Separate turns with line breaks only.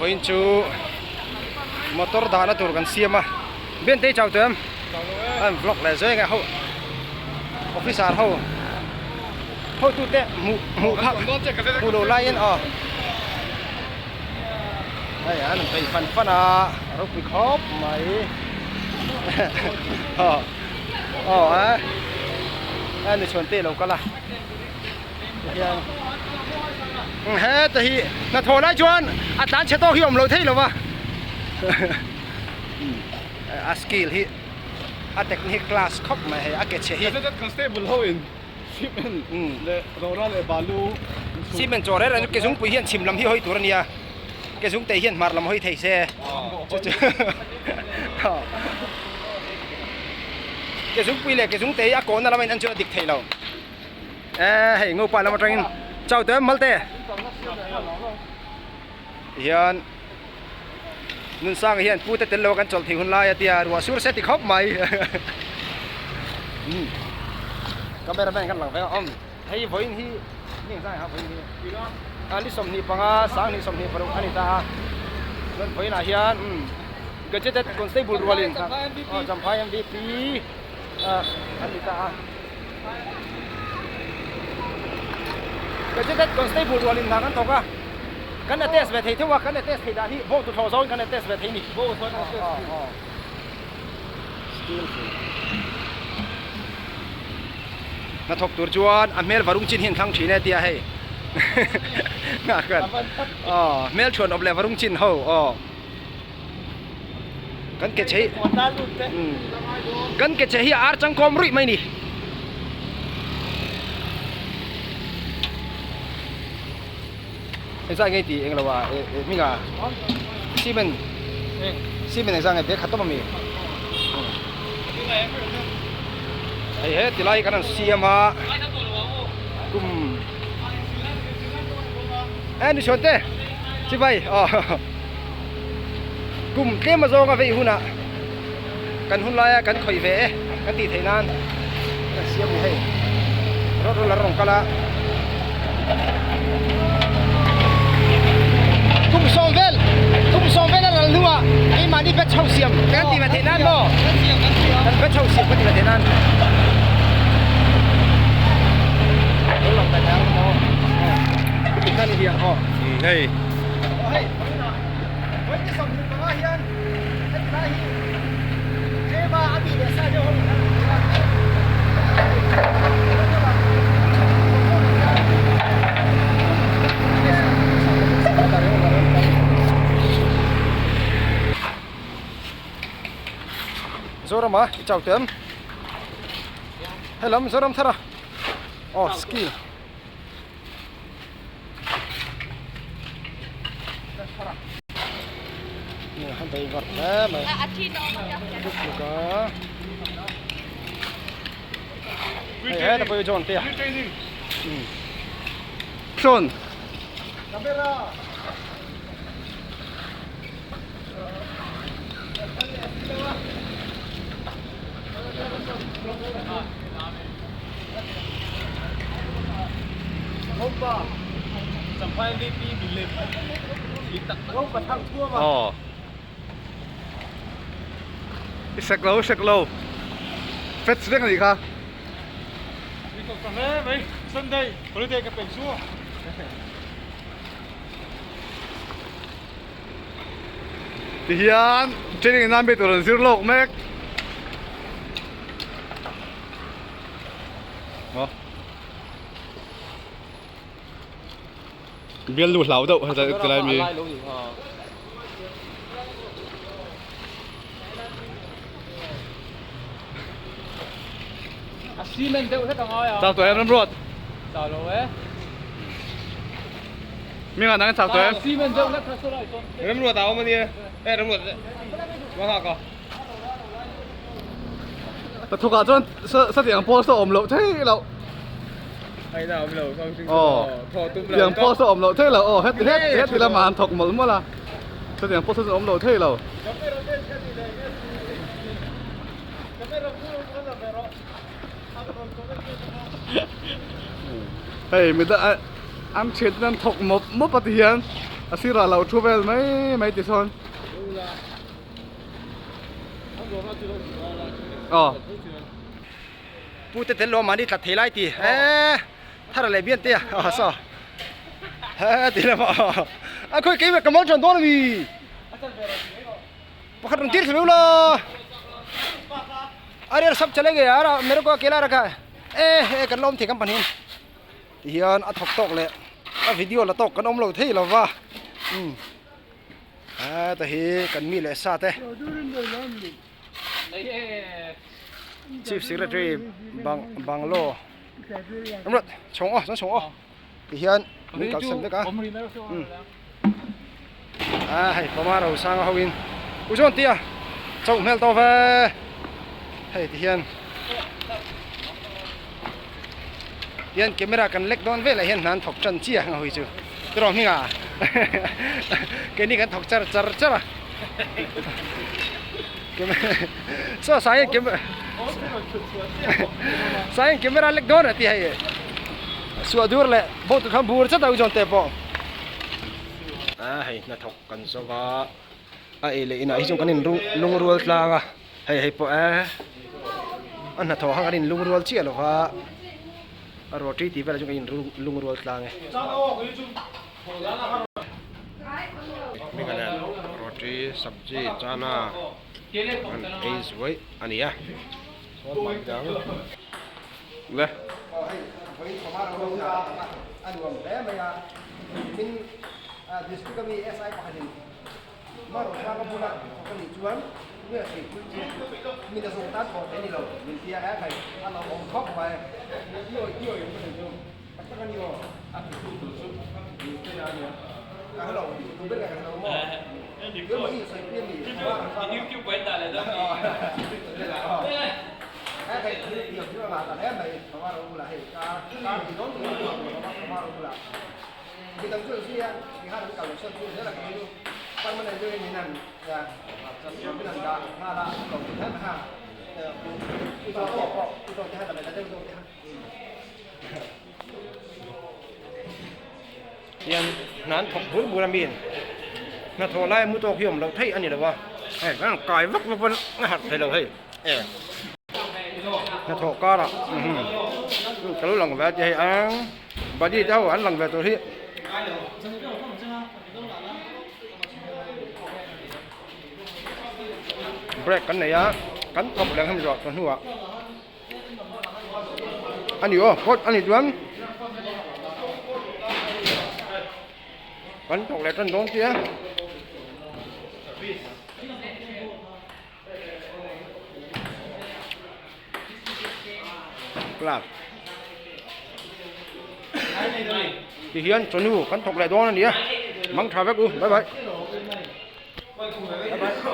Vawiin chu motor dahna tur kan siam a Biantei chau tawh em? A in vlog leh zawih ang e ho officer ho hotute hmuh hmuh phak hmuh loh laiin aw hei an inpeih fan fan a a ropui khawp mai aw aw a a ni chhuan te a lo kal a tihian heta hi hnathawh lai chuan a tlan chhe tawk hi awm lo thei lo va a skill hi a technique class khawp mai hei a ke chhe hi.
Constable ho in cement leh rawra leh balu
cement chaw reng reng chu ke zungpui hian chhim lam hi hawi tur a nia ke zungte hian hmar lam hawi thei se chu chu ke zungpui leh ke zungte hi a kawhna lam a in an chuan a dik thei lo e hei ngopa lam atangin chau tawh em malte hian Nunsanga hian pute tel lo kan chawlh thei hun lai a tia ruah sur se ti khawp mai umm camera man kan lang vek a awm hei vawiin hi ni engzah ah vawiin hi a ni 25 25 a ni ta a chuan vawiin ah hian umm gazetted constable rualin aw Champhai M_V_P ah an ni ta a gazetted constable rualin hna kan thawk a. Kan attest ve thei theuh a, kan attest theih dan hi vote thlawh zawngin kan attest ve thei ni. Vote chuan attest thei. Skillful. Hnathawk tur chuan a hmel varung chin hi an thlang thin e tia hei. Nghah khan. Aw, hmel thuan awp leh varung chin ho aw. Kan ke che hi. Kan ke che hi a ar changkawm ruih mai ni. Engzah nge tih englo a hming a cement cement engzah nge bag khat tawp ami hei he tilai kan han siam a kum e ni chhuan te chibai aw kum tlem azawng a vei hunah kan hun laia kan khawih ve e kan tih theih nan kan siam ni hei road roller a rawn kal a kum sawm vel kum sawm vel a ral hnuah keimahni batch ho siam kan tih ve theih nan maw kan batch ho siam kan tih ve theih nan
hei
hei hian heti lai hi tlema a mi leh sa deuh ho in Zorama i chau tawh em helam Zoram thara aw skill.
Sean. Aw i sek lo i sek lo fats vek a nih kha. Tihian training nan be tur an zir lawk mek. Maw. Bial nu hlau deuh heta tilai mi.
A cement deuh hlek a ngai a.
Chau tawh em Ramruat?
Chau lo e.
Mi ngah nang chau tawh em?
Cement deuh hlek kha saw lai sawn.
Ramruat a awm a nia. E Ramruat. Ma nghak a.
Ta thawkah chuan satiang pawl saw awm loh thei loh.
Aina awm lo kawng sing
Aw.
thaw tum lo.
Tiang pawl saw awm loh thei loh. Aw het het het ila man thawk mawlh mawlh a. Satiang pawl saw awm loh thei lo. Hei mi da an thian ten an thawk mawp mawp a ti hian. A sirah lo thu vel mai mai ti sawn. Aw.
Pu te tel lo mahni tlat thei lai ti e thar leh bian te a saw he ti lama a khawi keimah ka mal than dawn ami pakhat rawn tir thla lo la are sab chale gaya yaar mere ko akela rakha hai e he kan la awm thei kan pahnih ti hian a thawk tawk leh a video la tawk kan awm lo thei lo va umm heta hi kan mi leh sa te. Chief Secretary bang banglo Amrat chhawng aw chuan chhawng aw ti hian min kalsan vek a umm a hei pama ro sanga ho in u zawn tia chauh hmel tawh ve hei ti hian tihian camera kan lek dawn velah hian hna an thawk tan chiah ang a hawi chu tiraw hming ah keini kan thawk char char char a. Saw sai camera sai camera lek dawn a ti hei suah dur leh boat kha bur chat a u zawn te pawh a hei hnathawk kan zo va a ei leh inah hi chuan kan in lungrual tlang a hei hei pawh e a hnathawh hang an in lungrual chiah lo va a roti tih velah chuan kan in lungrual tlang e. Hming nen roti sabji chana an ei zuai a ni a chuan hmai dang le. Aw hei vawiin panga ro ro a a nuam hle mai a tin district ami SI pakhatin Hmarhawk a bula thawk a nih chuan nge hripui chu mi na zawng tan thawh theih a ni lo min tia e hei a lo awm khawp mai i awih i awih em chu tak tak a ni aw a ti tu tur chu ni te a nia ka hre lo tu ber ka hre lo maw tu emaw i sawi pui a ni e hei thil tiang chu a ngah ta hle mai Hmarhawk bulah hei ka ka ti dawn tur a ni lo Mi dang chu an zui a, ti khan an kal loh sawn chu zel a ka hmu. Permanent deuhin min han min han dah nghal a, an lo ti kher kha. U zawng te pawh, u zawng te kha dam leh ta deuh zawng te kha. Tian hna an thawk bur bur a mi hnathawh lai a mu tawk hi awm loh theih a ni lo a, hei kan kai vak vak pawn a harh thei lo hei e. Hnathawh karah ka lo lang ve a ti hei ang. Body te ho an lang ve tur hi. Break kan nei a, kan thawk leh hemi zawh hnuah a ni aw phawt a ni chuan kan thawk leh tan dawn tia. Class ti hian chawhnu kan thawk leh dawn a ni a mang tha vek u bye bye bye bye.